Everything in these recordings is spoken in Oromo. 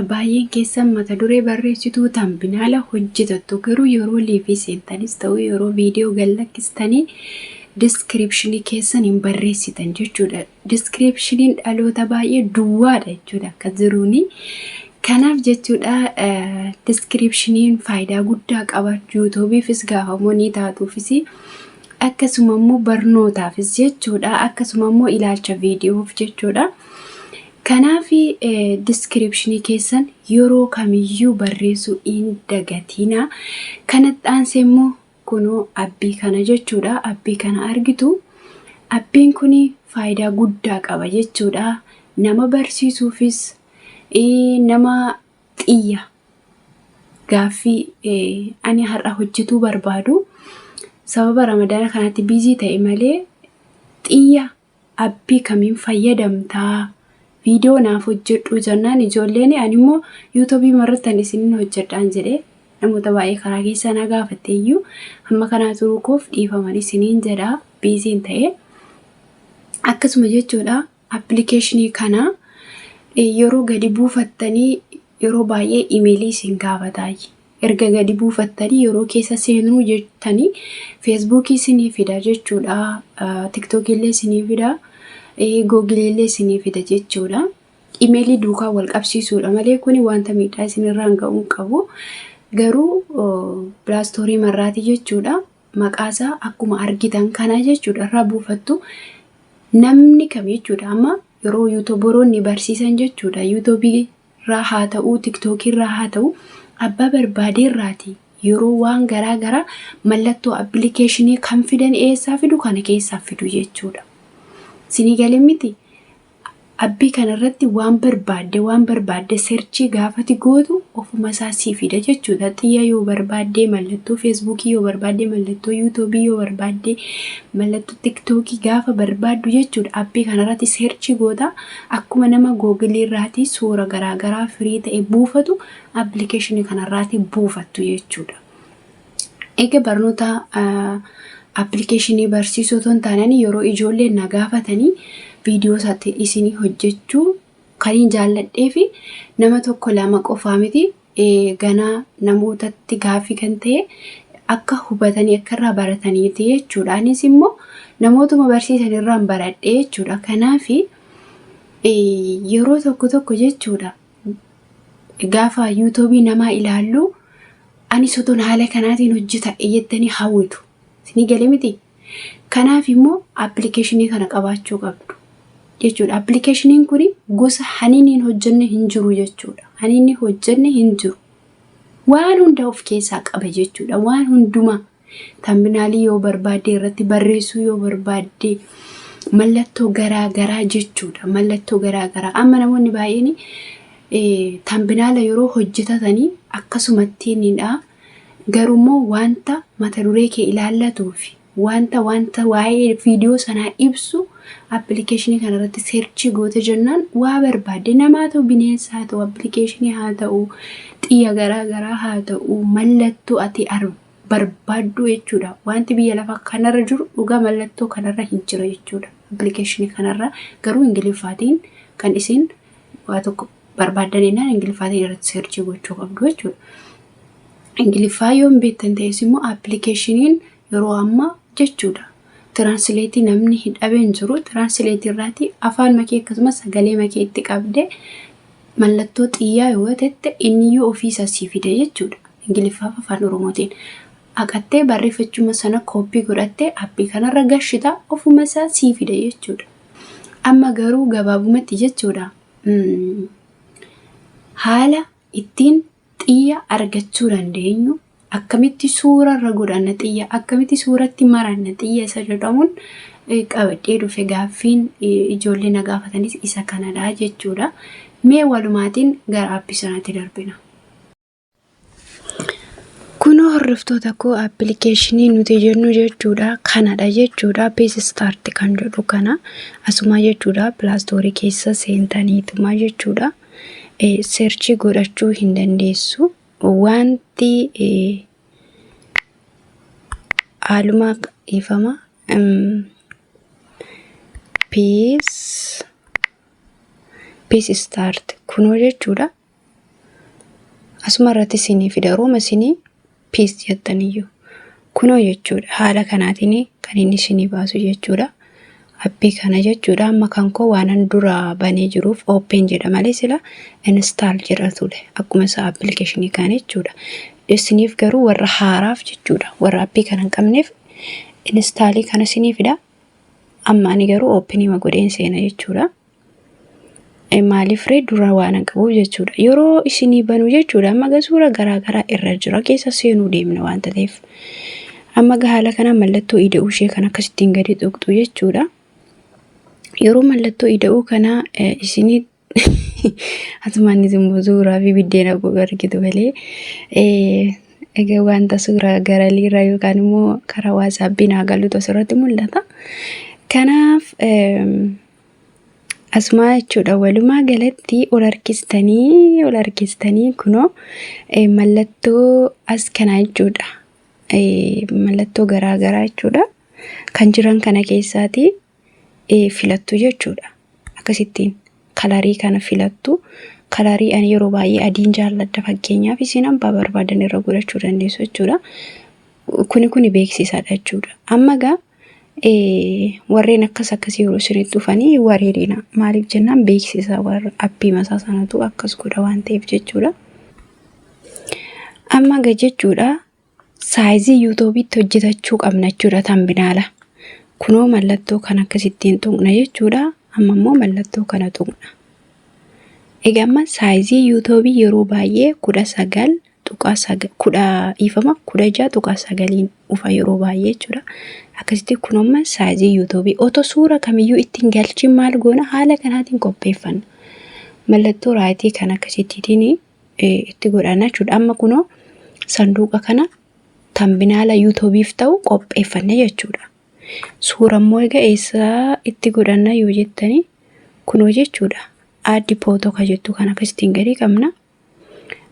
Baay'een keessan mata duree barreessituu thumbnail hojjetattu, garuu yeroo live seentanis ta'u yeroo viidiyoo gad lakkistanii description keessan hin barreessitan jechuudha. Descriptioniin dhaloota baay'ee duwwaadha jechuudha akka jiruuni. Kanaaf jechuudha, descriptioniin faayidaa guddaa qaba. YouTubeiifis gaafamoo ni taatuufis, akkasuma immoo barnootaafis jechuudha, akkasuma immoo ilaalcha viidiyoof jechuudha. Kanaaf description keessan yeroo kamiyyuu barreessuu hin dagatina. Kanatti aansee immoo kunoo app kana jechuudha. App kana argitu. Appiin kun faayidaa guddaa qaba jechuudha. Nama barsiisuufis, nama xiyya gaaffii ani har'a hojjetuu barbaadu, sababa Ramadaana kanatti busy ta'e malee, xiyya app kamiin fayyadamtaa, viidiyoo naaf hojjedhu jennaan ijoolleen, ani immoo YouTubeii irratti isinin hojjedhaan jedhee namoota baay'ee karaa keessaa na gaafatte iyyuu, hamma kanaa turuu koof dhiifaman isiniin jedha, busyn ta'e. Akkasuma jechuudha, application kana yeroo gadi buufattanii yeroo baay'ee email isin gaafataa. Erga gadi buufattanii yeroo keessa seenuu jettanii Facebookii isinii fida jechuudha. TikTokii illee isinii fida. Googleii illee isinii fida jechuudha. Email duukaa wal qabsiisuudha malee kuni wanta miidhaa isinirraan ga'uu hin qabu. Garuu Play Store marraati jechuudha. Maqaasaa akkuma argitan kana jechuudha irraa buufattu. Namni kam jechuudha, amma yeroo YouTuberoonni barsiisan jechuudha. YouTubeii irraa haa ta'uu, TikTokii irraa haa ta'uu, abbaa barbaade irraati yeroo waan garaa garaa mallattoo application kan fidan eessaa fidu? Kana keessaa fidu jechuudha. Isinii galee miti? App kanarratti waan barbaadde, waan barbaadde search gaafati gootu ofuma isaa sii fida jechuudha. Xiyya yoo barbaadde, mallattoo Facebookii yoo barbaadde, mallattoo YouTubeii yoo barbaadde, mallattoo TikTokii gaafa barbaaddu jechuudha. App kanarratti search goota, akkuma nama Googleii irraatii suura garaagaraa free ta'e buufatu application kanarraati buufattu jechuudha. Egaa barnoota application barsiisuu otoo hin taane, yeroo ijoolleen na gaafatanii viidiyoo isaatti isinii hojjechuu kan hin jaalladhee fi nama tokko lama qofaa miti, ganaa namootatti gaaffii kan ta'e akka hubatanii akka irraa barataniiti jechuudha. Anis immoo namootuma barsiisan irraan baradhee jechuudha. Kanaaf yeroo tokko tokko jechuudha, gaafa YouTubeii namaa ilaallu anis otoon haala kanaatiin hojjetadhe jettanii hawwitu. Isinii galee miti? Kanaaf immoo application kana qabaachuu qabdu jechuudha. Applicationiin kun gosa haniin hin hojjenne hin jiru jechuudha. Haniin hojjenne hin jiru. Waan hunda of keessaa qaba jechuudha. Waan hundumaa, thumbnail yoo barbaadde, irratti barreessuu yoo barbaadde, mallattoo garaa garaa jechuudha. Mallattoo garaa garaa. Amma namoonni baay'een thumbnail yeroo hojjetatanii akkasumattiinidha. Garuummoo wanta mata duree kee ilaallatuu fi wanta waa'ee viidiyoo sanaa ibsu application kanarratti search goote jennaan, waa barbaadde, namaa ta'u, bineensa haa ta'u, application haa ta'u, xiyya garaa garaa haa ta'u, mallattoo ati barbaaddu jechuudha. Wanti biyya lafaa kanarra jiru dhugaa mallattoo kanarra hin jira jechuudha. Application kanarra garuu Ingiliffaatiin kan isin waa tokko barbaaddaniinaan Ingiliffaatiin irratti search gochuu qabdu jechuudha. Ingiliffaa yoo hin beektan ta'es immoo applicationiin yeroo ammaa jechuudha. Translate namni hin dhabee hin jiru. Translate irraati afaan makee akkasumas sagalee makee itti qabdee mallattoo xiyyaa yoo ta'e inniyyuu ofiisaa sii fida jechuudha. Ingiliffaaf Afaan Oromootiin. Haqattee barreeffachuma sana copy godhattee app kanarra gashita, ofuma isaa sii fida jechuudha. Amma garuu gabaabumatti jechuudha, haala ittiin xiyya argachuu dandeenyu, akkamitti suurarra godhanna xiyya, akkamitti suuratti maranna xiyya isa jedhamuun qabadhee dhufe. Gaaffiin ijoollee na gaafatanis isa kanadha jechuudha. Mee walumaatiin gara app sanaatti darbina. Kunoo hordoftoota koo, application nuti jennu jechuudha kanadha jechuudha. Picsart kan jedhu kana asuma jechuudha, Play Store keessa seentaniituma jechuudha. Search godhachuu hin dandeessu. Wanti haaluma ifama Picsart kunoo jechuudha. Asuma irratti isinii fida, rooma isinii paste jettaniyyuu. Kunoo jechuudha, haala kanaatiin kan inni isinii baasu jechuudha. Appii kana jechuudha. Amma kan koo waanan dura banee jiruuf open jedha malee sila install jedha ture, akkuma isa appilikeeshinii kana jechuudha. Isiniif garuu warra haaraaf jechuudha. Warra appii kana hin qabneef installii kana isinii fida. Amma ani garuu openii godheen seena jechuudha. Maaliif ree? Dura waan hin qabuuf jechuudha. Yeroo isinii banuu jechuudha, amma gaa suura garaagaraa irra jira, keessa seenuu deemna waan ta'eef. Amma gaa haala kanaan mallattoo ida'uu ishee kan akkasittiin gadi tuqxu jechuudha. Yeroo mallattoo ida'uu kana isinii asumaan immoo suuraa fi biddeena koo argitu malee, egaa wanta suuraa garaliirra yookaan immoo karaa WhatsAppii naa galutu asirratti mul'ata. Kanaaf asumaa jechuudha, walumaa galatti ol harkistanii ol harkistanii kunoo mallattoo as kanaa jechuudha. Mallattoo garaa garaa jechuudha. Kan jiran kana keessaati filattu jechuudha. Akkasittiin colorii kana filattu. Colorii ani yeroo baay'ee adiin jaalladha, fakkeenyaaf isin abbaa barbaadan irra godhachuu dandeessu jechuudha. Kuni beeksisaadha jechuudha. Amma gaa warreen akkas akkasii yeroo isinitti dhufanii wareerina. Maaliif jennaan, beeksisa warra appii masaa sanatu akkas godha waan ta'eef jechuudha. Amma gaa jechuudha, sizeii YouTubeitti hojjetachuu qabna jechuudha thumbnaila. Kunoo mallattoo kan akkasittiin tuqna jechuudha. Amma immoo mallattoo kana tuqna. Egaa amma sizeii YouTubeii yeroo baay'ee 19.9, kudha dhiifama, 16.9n dhufa yeroo baay'ee jechuudha. Akkasitti kun amma sizeii YouTubeii otoo suura kamiyyuu ittiin galchiin maal goona, haala kanaatiin qopheeffanna. Mallattoo rightii kan akkasittiin itti godhanna jechuudha. Amma kunoo sanduuqa kana thumbnaila YouTubeiif ta'u qopheeffanne jechuudha. Suura immoo egaa eessaa itti godhanna yoo jettani, kunoo jechuudha. Add photo ka jettu kan akkasittiin gadi qabna.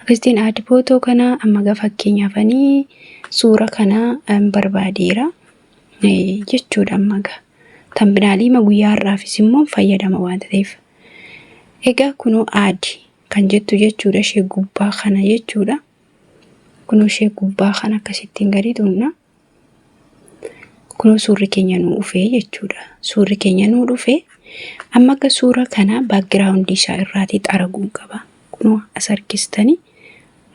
Akkasittiin add photo kana amma gaa fakkeenyaafanii suura kana barbaadeera jechuudha amma gaa. Thumbnailii guyyaa har'aafis immoo fayyadama waan ta'eef. Egaa kunoo add kan jettu jechuudha, ishee gubbaa kana jechuudha. Kunoo ishee gubbaa kana akkasittiin gadi tuqna. Kunoo suurri keenya nuu dhufee jechuudha. Suurri keenya nuu dhufee, amma akka suura kana backgroundii isaa irraatii xaraguun qaba. Kunoo as harkistanii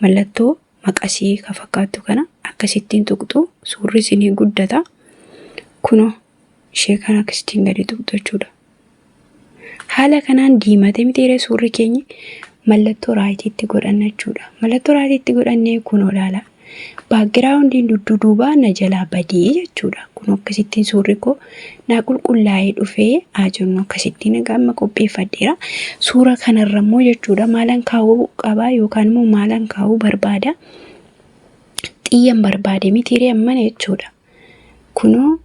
mallattoo maqasii ka fakkaattu kana akkasittiin tuqxu, suurri isinii guddata. Kunoo ishee kana akkasittiin gadi tuqxu jechuudha. Haala kanaan diimatee mitiiree suurri keenya, mallattoo rightiitti godhanna jechuudha. Mallattoo rightiitti godhannee kunoo ilaala. Backgroundiin dudduubaa na jalaa badee jechuudha. Kun akkasittiin suurri koo naa qulqullaa'ee dhufee haa jennu, akkasittiin egaa amma qopheeffadheera. Suura kanarra immoo jechuudha maalan kaa'uu qabaa yookaan immoo maalan kaa'uu barbaada? Xiyyan barbaade mitiiree ammana jechuudha. Kunoo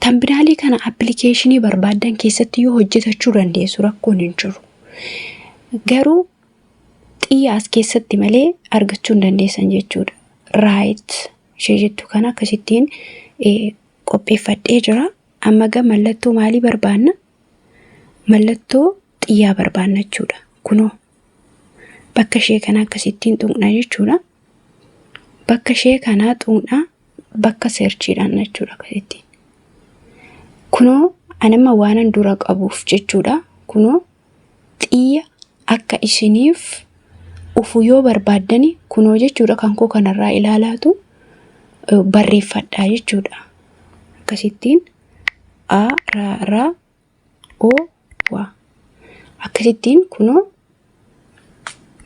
thumbnailii kana appilikeeshinii barbaaddan keessatti yoo hojjetachuu dandeessu rakkoon hin jiru. Garuu xiyya as keessatti malee argachuu hin dandeessan jechuudha. Right ishee jettu kana akkasittiin qopheeffadhee jira. Amma gaa mallattoo maalii barbaanna? Mallattoo xiyyaa barbaanna jechuudha. Kunoo bakka ishee kana akkasittiin tuqna jechuudha. Bakka ishee kanaa tuqna, bakka searchiidhaan jechuudha akkasittiin. Kunoo anamma waanan dura qabuuf jechuudha. Kunoo xiyya akka isiniif ufu yoo barbaaddani, kunoo jechuudha, kan koo kanarraa ilaalaatu barreeffadhaa jechuudha. Akkasittiin A R R O W akkasittiin kunoo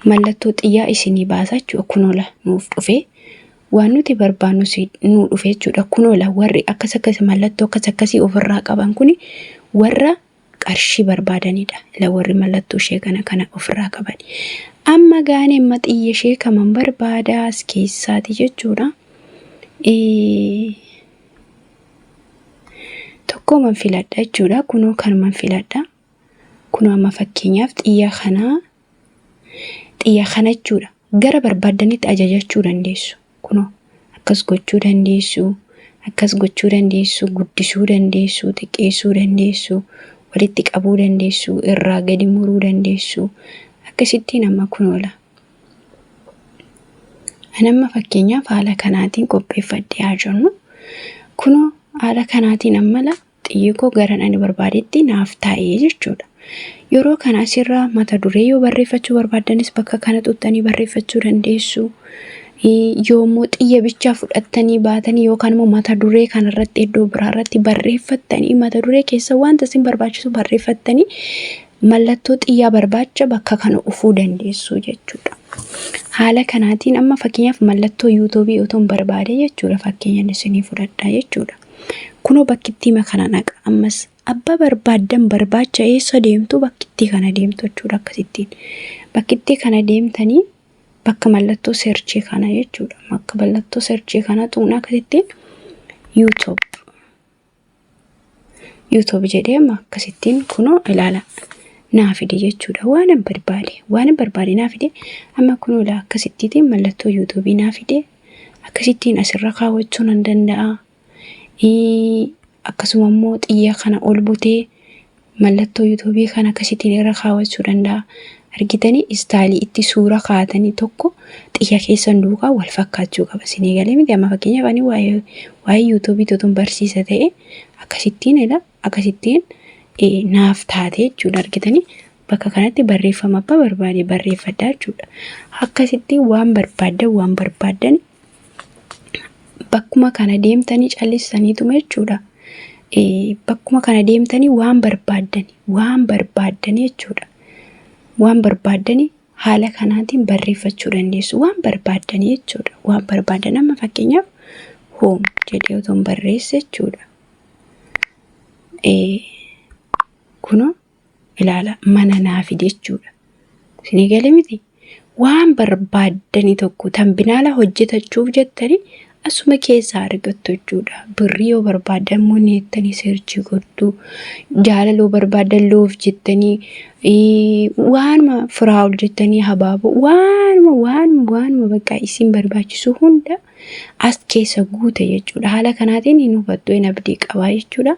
mallattoo xiyyaa isinii baasa jechuudha. Kunoo la nuuf dhufee waan nuti barbaannu nuu dhufe jechuudha. Kunoo la warri akkas akkas mallattoo akkas akkasii ofirraa qaban kuni warra qarshii barbaadanidha. La warri mallattoo ishee kana kana ofirraa qaban. Amma gaane amma xiyya ishee kaman barbaada as keessaati jechuudha. Tokkoman filadha jechuudha. Kunoo kanuman filadha. Kunoo amma fakkeenyaaf xiyya kanaa, xiyya kana jechuudha. Gara barbaaddanitti ajajachuu dandeessu. Kunoo akkas gochuu dandeessu. Akkas gochuu dandeessu. Guddisuu dandeessu. Xiqqeessuu dandeessu. Walitti qabuu dandeessu. Irraa gadi muruu dandeessu. Akkasittiin amma kunoola. Ani amma fakkeenyaaf haala kanaatiin qopheeffadhee haa jennu. Kunoo haala kanaatiin ammala xiyyi koo garan ani barbaadetti naaf taa'ee jechuudha. Yeroo kana asirraa mata duree yoo barreeffachuu barbaaddanis bakka kana xuxxanii barreeffachuu dandeessu. Yoommoo xiyya bichaa fudhattanii baatanii yookaan immoo mata duree kanarratti iddoo biraarratti barreeffattanii mata duree keessa wanta isin barbaachisu barreeffattanii mallattoo xiyyaa barbaacha bakka kana dhufuu dandeessu jechuudha. Haala kanaatiin amma fakkeenyaaf mallattoo yuutuubii otoo hin barbaade jechuudha fakkeenyaan isinii fudhadha jechuudha. Kunoo bakkittiima kana naqa ammas abbaa barbaaddan barbaacha eessa deemtu bakkittii kana deemtu jechuudha akkasittiin. Bakkittii kana deemtanii bakka mallattoo searchii kana jechuudha. Bakka mallattoo searchii kana tuqna akkasittiin YouTube. YouTube jedhee amma akkasittiin kunoo ilaala naa fide jechuudha. Waan hin barbaade waan hin barbaade naa fide amma kunoo ilaa akkasittiin mallattoo YouTube naa fide akkasittiin asirra kaawwachuu nan danda'a. Akkasuma immoo xiyya kana ol butee mallattoo yuutuubii kana akkasittiin irra kaawwachuu danda'a. Argitanii istaayilii itti suura kaa'atanii tokko xiyya keessan duukaa wal fakkaachuu qaba. Isinii galee miti amma fakkeenyaaf ani waa'ee yuutuubii tutuun barsiisa ta'e akkasittiin ila akkasittiin naaf taate jechuudha. Argitanii bakka kanatti barreeffama abbaa barbaade barreeffadha jechuudha. Akkasittiin waan barbaaddan waan barbaaddan bakkuma kana deemtanii callistaniituma jechuudha. Bakkuma kana deemtanii waan barbaaddani waan barbaaddani jechuudha. Waan barbaaddani haala kanaatiin barreeffachuu dandeessu. Waan barbaaddani jechuudha. Waan barbaaddan amma fakkeenyaaf home jedhee otoo barreesse jechuudha. Kunoo ilaala mana naa fide jechuudha. Isinii galee miti? Waan barbaaddani tokko tambinaala hojjetachuuf jettanii asuma keessaa argattu jechuudha. Birrii yoo barbaaddan money jettanii search godhu. Jaalala yoo barbaaddan love jettanii waanuma firaa'ol jettanii habaaboo waanuma waanuma waanuma bakka isin barbaachisu hunda as keessa guute jechuudha. Haala kanaatiin hin hubattu hin abdii qabaa jechuudha.